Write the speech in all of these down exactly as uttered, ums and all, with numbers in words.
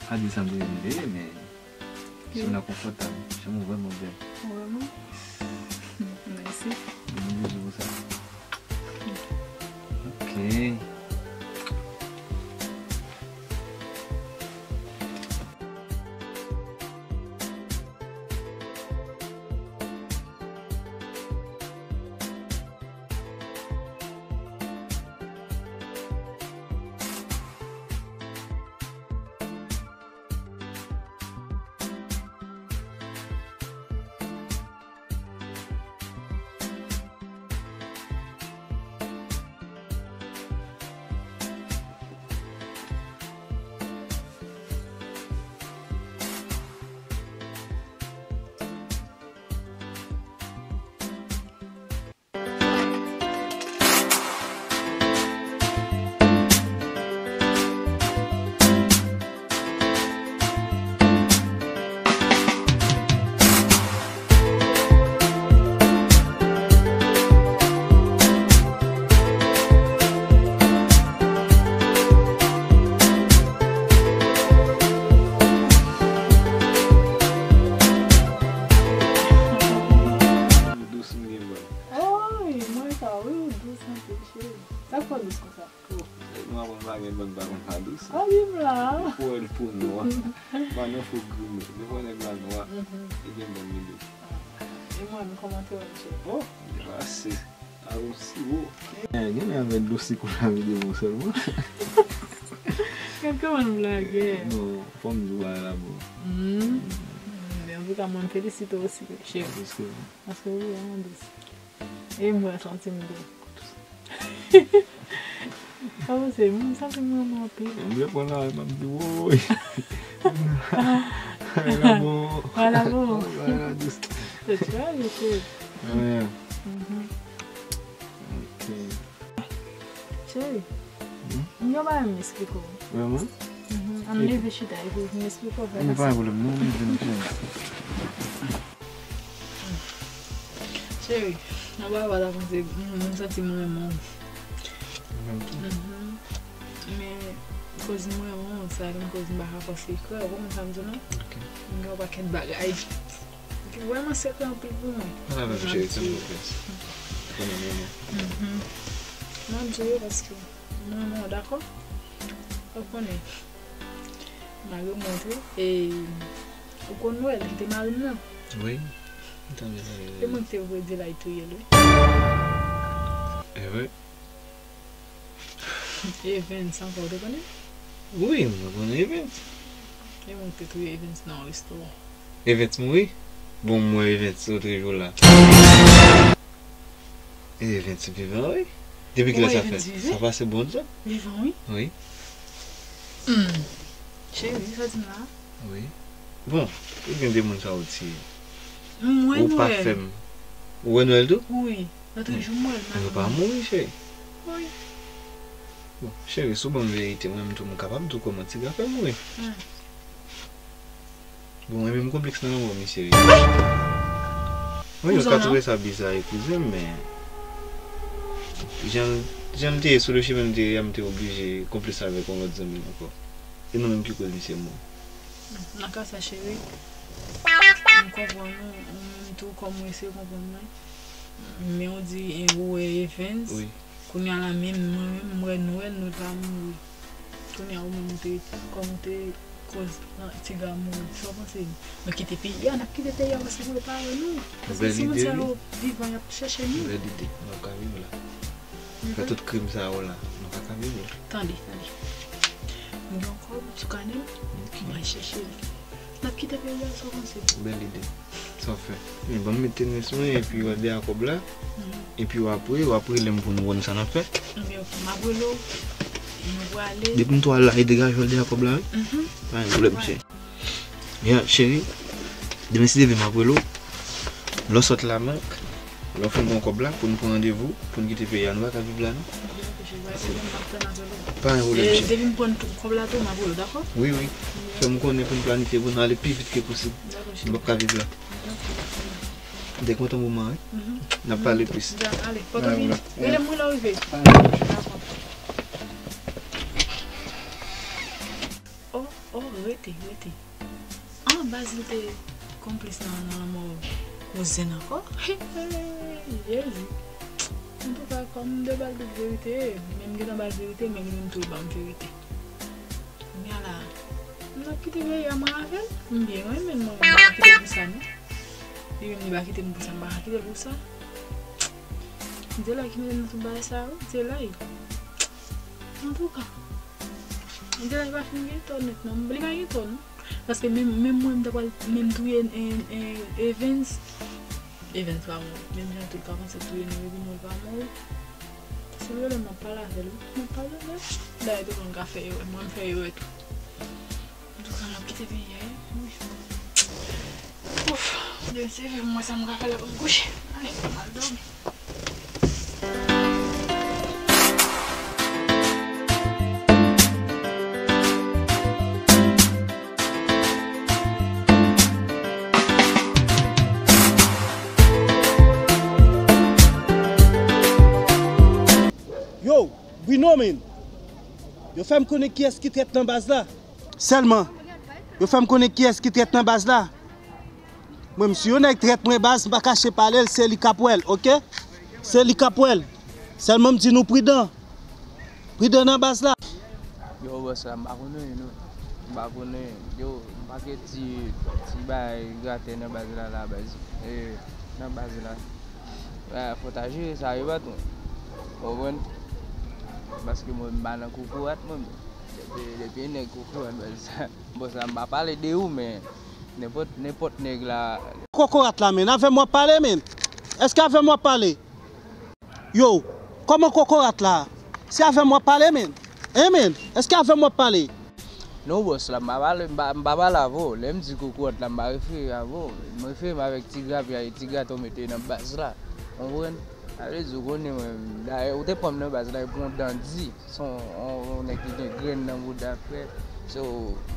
Pa di sa m te vle, men sou la konfòtab. Janm ou vrèman bèl. Vrèman? Mèsi. Bon, bizou pou sa. Ok. Dous m gen ban. Oy, mwen sa, wi, ou dous anpil, cheri. Sa k fè w dous konsa? Oh, nèg nwa konn pa gen ban, pa konn pa dous. A, viv la. Depi w wè l po nwa. Pa nan fo grime. Depi w wè nèg la nwa, li gen ban li dous. E mwen, kòman te wè m, cheri? Oh, depase. A yon siwo. Eh, gen lè avèk dlo sik ou lave de mo sèlman. Gad kòman l blagè. Non, fò m di w bagay la bon. Hmm. Men antouka, mwen, m felisite w osi, cheri. Paske paske ou vrèman dous. E m wè santi m dous. Sa vle di, m santi m renmen anpil. M byen pran la, m ap di, woy. Bagay la bon. Bagay la bon. Bagay la dous. Se trè byen, cheri. Wi. Mhm. Ok. Cheri, hmm? M gen yon bagay m esplike w. Vrèman? Mhm. An n leve chita epi m esplike w vrèman. Men pa gen pwoblèm, non, men vin, cheri. Cheri, nan bagay w la panse, m, m santi m renmen w. Mwen menm tou. Mhm. Men, koz m renmen w, sa vin koz m pa ka fè sekrè. Ou konprann sa m di w, non? Ok. M gen yon pakèt bagay ki vrèman sekrè anpil pou mwen. Pale avè m, cheri, silvouplè. Ou konnen m renmen w. Mhm. M ap di w yo paske m renmen w, dakò? Ou konnen. Mari m montre, e, ou konn Nwèl, ki te mari m nan? Wi, m tande pale de li. E mwen ki te voye di l al touye l, wi. E vre? Evens ankò, ou te konnen? Wi, mwen konnen Evens. E mwen ki te touye Evens nan yon restoran. Evens mouri? Bon, m wè Evens lòt jou la. E Evens vivan, wi. Depi kilè sa fèt? Sa pase bon dja. Vivan, wi. Wi. Hmm. Cheri, sa di m la? Wi. Bon, ou gen de moun sa ou tiye. M wè Nwèl. Ou pa fè m. Ou wè Nwèl tou? Wi. Lòt jou m wè l nan. Yo pa mouri, cheri. Wi. Bon, cheri, si w ban m verite, mwen menm tou, m kapab di w kòman Tiga fè mouri. Hmm. Bon, mwen menm konplèks nan lanmò misye wi. Wi, yo ka twouve sa biza wi kouzen m, men jan, jan m te ye sou le chimen m te ye a, m te oblije konplis avèk yon lòt zanmi m ankò. E nou menm ki koz misye mouri. Nan ka sa, cheri, m konprann ou, ou menm tou, kòm ou eseye konprann mwen. Men ou di, e, ou wè Evens. Wi. Kounye a la, menm mwen menm, m wè Nwèl, Nwèl pa mouri. Kounye a, ou menm, ou te, kòm ou te koz, ah, Tiga mouri. Sa w panse? Nou kite peyi a, n ap kite peyi a, paske pou yo pa wè nou. Paske si moun sa yo vivan, y ap chèche nou. Bèl ide. Nou p ap ka viv la. Fè tout krim sa yo la. Nou pa ka viv la. Tande, tande. M gen yon kòb sou kanè m. Ok. M al chèche li. N ap kite peyi a, sa w panse? Bèl ide. Sa w fè? Men ban m met tenis mwen, epi w al dèyè kòb la. Mhm. Epi w ap, w ap rele m pou nou wè sa n ap fè. Ok, ok. M ap rele w. Nou prale. Depi m tou al la, e degaje w al dèyè kòb la, wi. Mhm. Pa gen pwoblèm, cheri. Ya, cheri, demen si Dye vle m ap rele w. Lè w sot la, Mak, lè w fin pran kòb la, pou n pran randevou, pou n kite peyi a, nou pa ka viv la, non. Pa gen pwoblèm, cheri. Pa gen pwoblèm, cheri. Depi m pran kòb la tou, m ap rele w, dakò? Wi, wi. Fè m konnen pou n planifye pou n ale pi vit ke posib. Dakò, cheri. M p ap ka viv la. M te kontan moman, wi. Mhm. N ap pale plis. Ale, pa gen pwoblèm. Rele m wi lè w rive. Dakò. Rete, rete. An, baz li te konplis nan, nan lanmò kouzen ankò. Jezi. Antouka, kòm m te ba l tout verite, men m gentan ba l verite, men li menm tou li ban m verite. Kounye a la, m ap kite veye a mwen avè l. M byen renmen l, mwen, mwen, m pa kite l pou sa, non. Li menm li pa kite m pou sa, m pa ka kite l pou sa. Delay ki mete m nan tout bagay sa yo, Delay. Antouka, Delay pa fin gen tò nèt, non. Li pa gen tò, non. Paske menm, menm mwen, m ta pral menm touye, e, e, Evens. Evens pa mouri. Menm jan tou, l ka panse touye nou, epi non, l pa mouri. Se vre, m ap pale avè l, wi. M ap pale avè l. Dayè, tout moun ka fè erè. Mwen, m fè erè tou. Antouka, n ap kite peyi a, wi. Ouf, demen se vre, m wè sa m ka fè la pou m kouche. Ale, m al dòmi. Yo, Bruno, men. Yo fè m konnen kiyès ki trèt nan baz la. Sèlman, yo fè m konnen kiyès ki trèt nan baz la. Mwen, m si yon nèg trèt mwen baz, m pa kache pale l, se li k ap wè l, oke? Se li k ap wè l. Sèlman m di nou pridan. Pridan nan baz la. Yo, bòs la, m pa konnen, non. M pa konnen. Yo, m pa gen ti, ti bagay gratè nan baz la, la, baz. E, nan baz la. Fò ta jere sa, yo, patwon. Ou konprann? Paske mwen, m pa nan kokorat, mwen. Depi, depi nèg kokorat, baz. Bon, sa m pa pale de ou, men nenpòt, nenpòt nèg la. Kokorat la, men, avè m w ap pale, men? Èske avè m w ap pale? Yo, kòman kokorat la? Se avè m w ap pale, men? Hein, men? Èske avè m w ap pale? Non, bòs la, m pa pale, m pa, m pa pale avè w. Lè m di kokorat la, m pa refere avè w. M refere m avèk ti grapya e ti gratè w mete nan baz la. Ou konprann? Sa vle di, ou konnen mwen, dayè, ou te pran m nan baz la, e pou yon dandi. Se yon, yon, yon nèg ki gen grenn nan bouda, frè. So,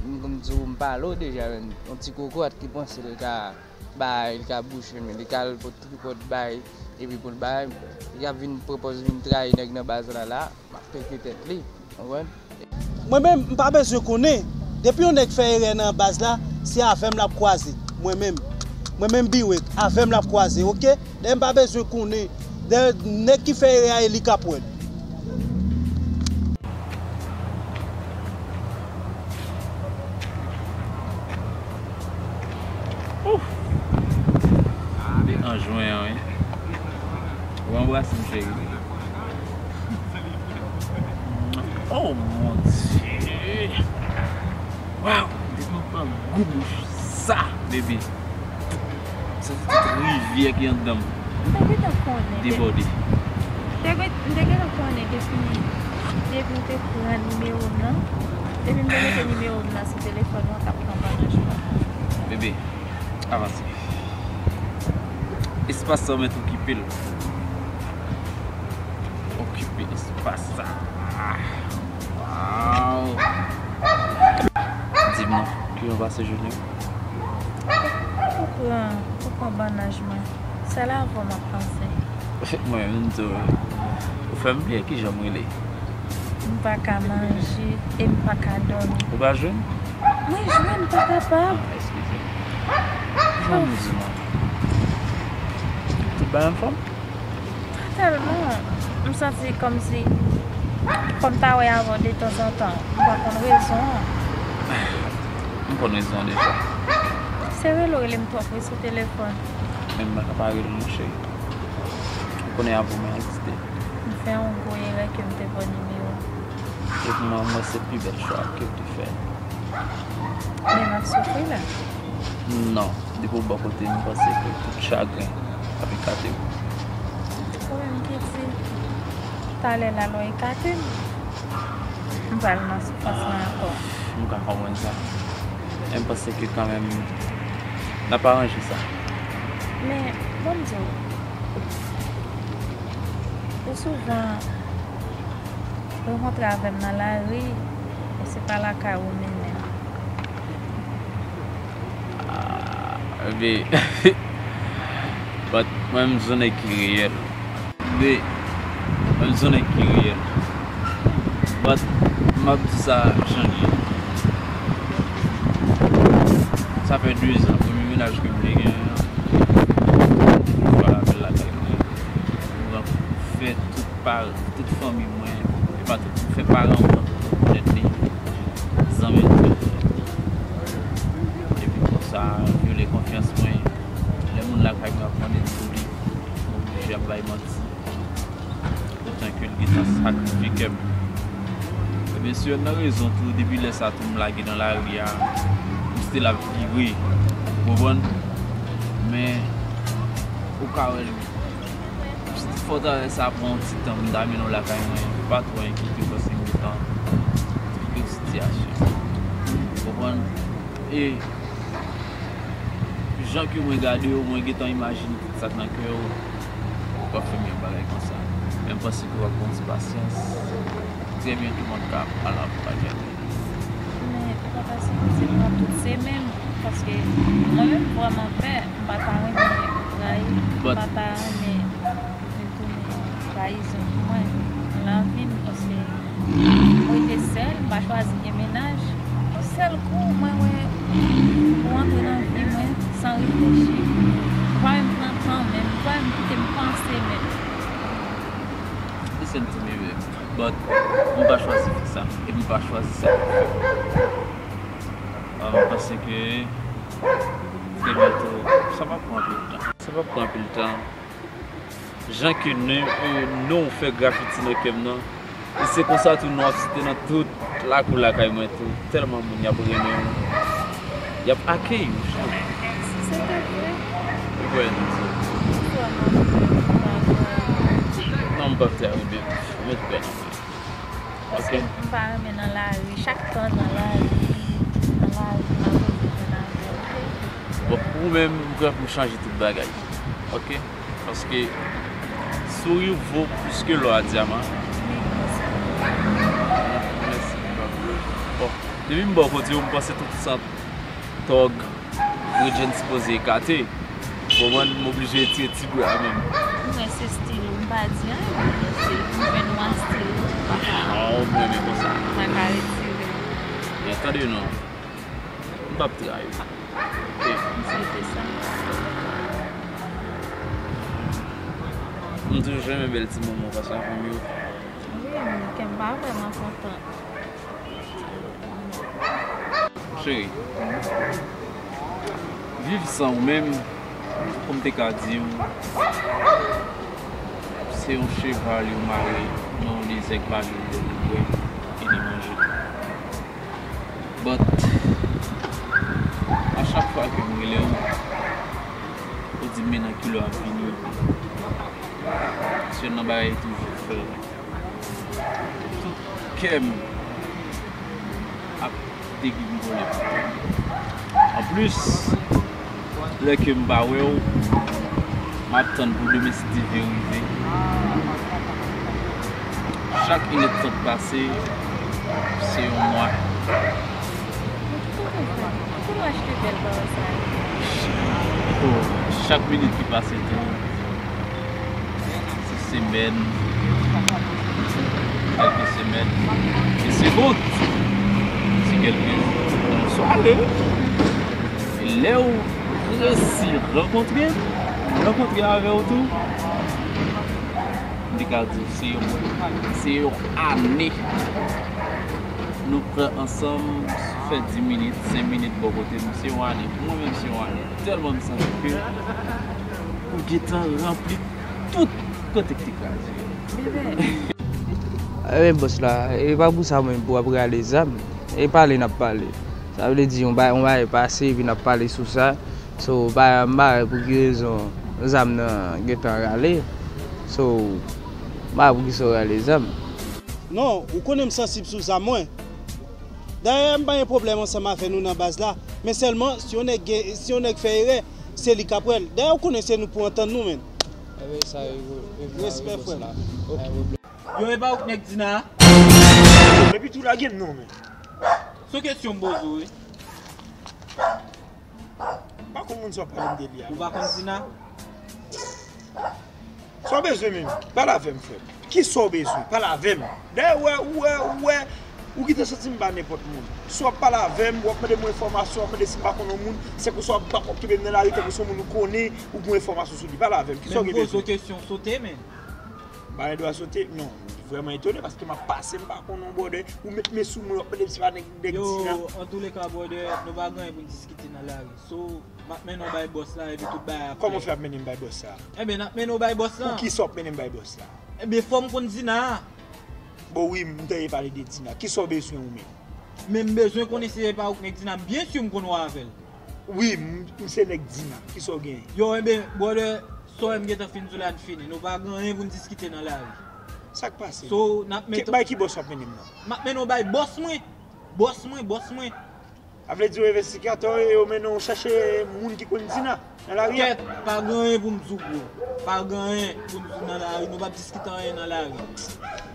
m, m di w, m pale w deja, men yon ti kokorat ki panse l ka bay, li ka bouche, men li ka al pot tripòt bay, epi pou l bay, li ap vin pran pòz vin trayi nèg nan baz la, la, m ap pete tèt li, konprann? Mwen menm, m pa bezwen konnen. Depi yon nèg fè erè nan baz la, se avè m l ap kwaze. Mwen menm. Mwen menm Biwek, avè m l ap kwaze, oke? Dayè m pa bezwen konnen. Dayè nèg ki fè erè a, e li k ap wè l. Ouf! Deranj mwen an, wi. Ou anbrase m, cheri. Oh, mon Dieu! Waw! Depi m pran gou bouch sa, bebe. Santi tout rivyè ki anndan m. M te gentan konnen. Debòde. M te gen-, m te gentan konnen depi, depi w te pran nimewo m nan. Depi m te mete nimewo m nan sou telefòn ou an, t ap pran bannanj mwen. Bebe, avanse. Espas sa w mèt okipe l. Okipe espas sa. Waw. Di m non, kijan w pase jounen w? Ou pran, ou pran bannanj mwen. Sèl avè w m ap panse. Mwen menm tou, ou fè m bliye kijan m rele. M pa ka manje e m pa ka dòmi. Ou pa jwenn? Mwen jwenn, m pa kapab. Ah, eskize m. Kijan m di non? Tout bagay anfòm? Pa tèlman. M santi kòmsi, fò m ta wè avè w detanzantan. M pa konn rezon an. M konn rezon an deja. Se rele w rele m twòp wi sou telefòn. Men m pa ka pa rele w non, cheri. Ou konnen avè w mwen egziste. M fè yon gwo erè ke m te pran nimewo w. E pou mwen, mwen se pi bèl chwa ke w te fè. Men m ap soufri la. Non, depi w bò kote m, m panse ke tout chagren ap ekate w. Ou menm ki di, talè la lè w ekate m, m pral nan soufrans lan ankò. M ka konprann sa. Men m panse ke kanmenm, n ap aranje sa. Men, ban m di w, ou souvan rankontre avè m nan lari, e se pa lakay ou mennen m. Ah, men, but mwen, m se yon nèg ki reyèl. Men, mwen, m se yon nèg ki reyèl. But m ap di sa jan l ye. Sa fè de zan, premye mennaj ke m te gen an, m pa lapèl lakay mwen. M rank-, fè tout pa-, tout fanmi mwen, e pa tout, m fè paran mwen rankonèt li, zanmi l tou. Epi konsa, vyole konfyans mwen. Lè moun lakay mwen ap mande m pou li, m oblije ap bay manti. Poutan ke l gentan sakrifye kè m. Ebyen, se youn nan rezon tou, depi lè sa tou m lage nan lari a, m still ap vire. Ou konprann? Men, ou ka wè l, fò travay sa pran yon ti tan, m ta mennen w lakay mwen, pa twò enkyete w paske m gentan eksplike w sitiyasyon. Ou konprann? E jan ke mwen gade w, mwen gentan imajine tout sa k nan kè w. Ou p ap fè m yon bagay konsa. Men m panse ke w ap pran ti pasyans. Trè byento m ap ka al ap pale avè w. Men ou pa pase pou di nou ap tout se menm. Paske mwen menm vrèman pè, m pa ta renmen ou trayi, m pa ta renmen vin tounen trayizon pou mwen nan lavi m, paske mwen rete sèl, m pa chwazi gen mennaj. Yon sèl kou, mwen wè ou antre nan vi mwen san reflechi. Ou pa menm pran tan menm, ou pa menm kite m panse menm. Listen to me, babe. But m pa chwazi fè sa. E m pa chwazi sa pou fè. Ah, m panse ke trè byento, sa p ap pran anpil tan. Sa p ap pran anpil tan. Jan ke non, non w fè grafiti nan kè m nan, e se konsa tou non w ap site nan tout lakou lakay mwen tou. Tèlman moun y ap renmen w, y ap akeyi w. Si se te vre. Ou kwè? Non, m p ap te arive. Ou mèt kwè nan mwen. Paske m pa renmen nan lari, chak tan nan lari, nan lari, m ap rete nan lari. Bon, pou ou menm, m prè pou chanje tout bagay. Ok? Paske souri vo plis ke lò a dyaman. Mèsi. Bon, depi m bò kote w, m panse tout sant tòg, Bridjen sipoze ekate. Bon, mwen, m oblije retire ti bra menm. Mwen, se stil ou, m pa di anyen, mwen, se m jwenn ou a stil ou, m pa ka, oh, mwen renmen konsa. M pa ka retire. Men tande non, m p ap trayi w. Ok. M swete sa. M toujou renmen bèl ti moman konsa pou m yo. Wi, men kè m pa vrèman kontan. Cheri, viv san ou menm, kòm m te ka di w, se yon cheval yo mare nan yon dezè k pa jwenn bwè e li manje. But, a chak fwa ke m rele w, ou di m men nan ki lè w ap vini. Se youn nan bagay toujou fè. Tout kè m ap degingole. Anplis, lè ke m pa wè w, m ap tann pou demen si Dye vle rive. Chak inèdtan k pase, se yon mwa. Ki kote w fè? Ki kote w achte bèl bagay sa yo? Oh, chak minit ki pase tou, se semèn, kèlke semèn, se segond, se kèlke jou, swa de. E lè w resi rankontre m, rankontre avè w tou, m te ka di w se yon, se yon ane. Nou pran ansanm, fè dis minit, senk minit bò kote nou, se yon ane. Pou mwen menm, se yon ane. Tèlman m santi ke ou gentan ranpli tout kote k te kraze yo. Bebe. Ebyen, bòs la, e pa pou sa mwen pou ap rale zam. E pale n ap pale. Sa vle di, yon ba-, yon bagay pase, epi n ap pale sou sa. So, pa, m pa wè pou ki rezon zam nan gentan rale. So, m pa wè pou ki sa w rale zam. Non, ou konnen m sansib sou zam mwen. Dayè, m pa gen pwoblèm ansanm avè nou nan baz la, men sèlman, si yon nèg gen, si yon nèg fè erè, se li k ap wè l. Dayè, ou konnen se nou pou antann nou, menn. Ebyen, sa yo, yo, yo, respè, frè m. Ok. Yo, e pa ou k nèg Dina a? Epi tou lage m non, men. Se yon kesyon m poze w, wi. M pa konn moun sa w ap pale m de li a. Ou pa konn Dina? Sa w bezwen menm? Pale avè m, frè m. Kisa w bezwen? Pale avè m. Dayè, ou wè, ou wè, ou wè, Ou gentan santi m pa nenpòt moun. Si w ap pale avè m, w ap mande m yon enfòmasyon, w ap mande si m pa konn yon moun, se kòmsi w ap, w ap okipe m nan lari tankou se yon moun ou konnen, ou gen yon enfòmasyon sou li. Pale avè m. Kisa w gen bezwen? Men m poze w kesyon, sote, men. Ba gen dwa sote? Non, m vrèman etone paske m ap pase, m pa konn yon brother. Ou met men sou mwen, w ap mande m si pa nèg, nèg Dina. Yo, antouleka, brother, nou pa gen anyen pou n diskite nan lari. So, m ap mennen w bay bòs la, epi tout bagay ap fèt. Kòman w fè ap mennen m bay bòs la? Enben, n ap mennen w bay bòs la. Poukisa w ap mennen m bay bòs la? Enben, fò m konn Dina a. Bon, wi, m tande pale de Dina. Kisa w bezwen ou menm? Men m bezwen konnen si se pa ou k nèg Dina. Byen si m konn ou avè l. Wi, m, m se nèg Dina. Kisa w genyen? Yo, enben, brother, sa w wè m gentan fin di w la, n fini. Nou pa gen anyen pou n diskite nan lari. Sa k pase? So, n ap met... Bay ki bòs w ap mennen m nan? M ap mennen w bay bòs mwen. Bòs mwen, bòs mwen. A vle di yo envestigatè yo, yo mennen w chache moun ki konn Dina nan lari a? Kèt, pa gen anyen pou m di w, bro. Pa gen anyen pou m di w nan lari. Nou p ap diskite anyen nan lari.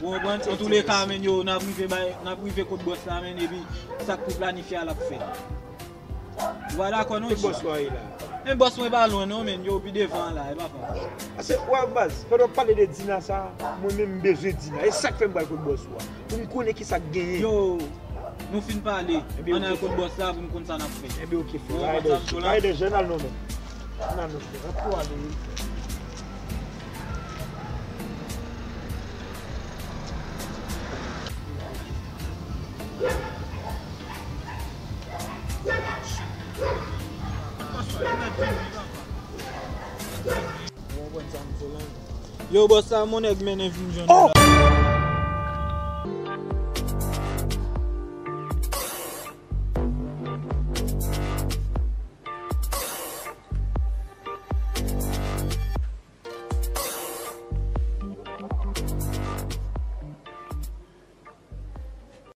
Ou konprann? Antouleka, men, yo, n ap rive bay, n ap rive kot bòs la, men, epi sa k pou planifye a l ap fèt. Ou pa dakò, non, G? Kot bòs ou a ye la? Men bòs mwen pa lwen, non, men, yo, pi devan an la, e pa fò. Ase, w ap baz, pandan w ap pale de Dina sa, mwen menm m bezwen Dina. E sa k fè m pral kot bòs ou a. Pou m konnen kisa k genyen. Yo, nou fin pale. Ann al kot bòs la pou m konn sa n ap fè. Enben, oke, frè. Ou konprann sa m di w la? Bay de jènal non, men. Ann al, non, frè. Ann tou ale, wi. Ou konprann sa m di w la? Yo, bòs, sa mon nèg mennen vin jwenn ou la. Oh,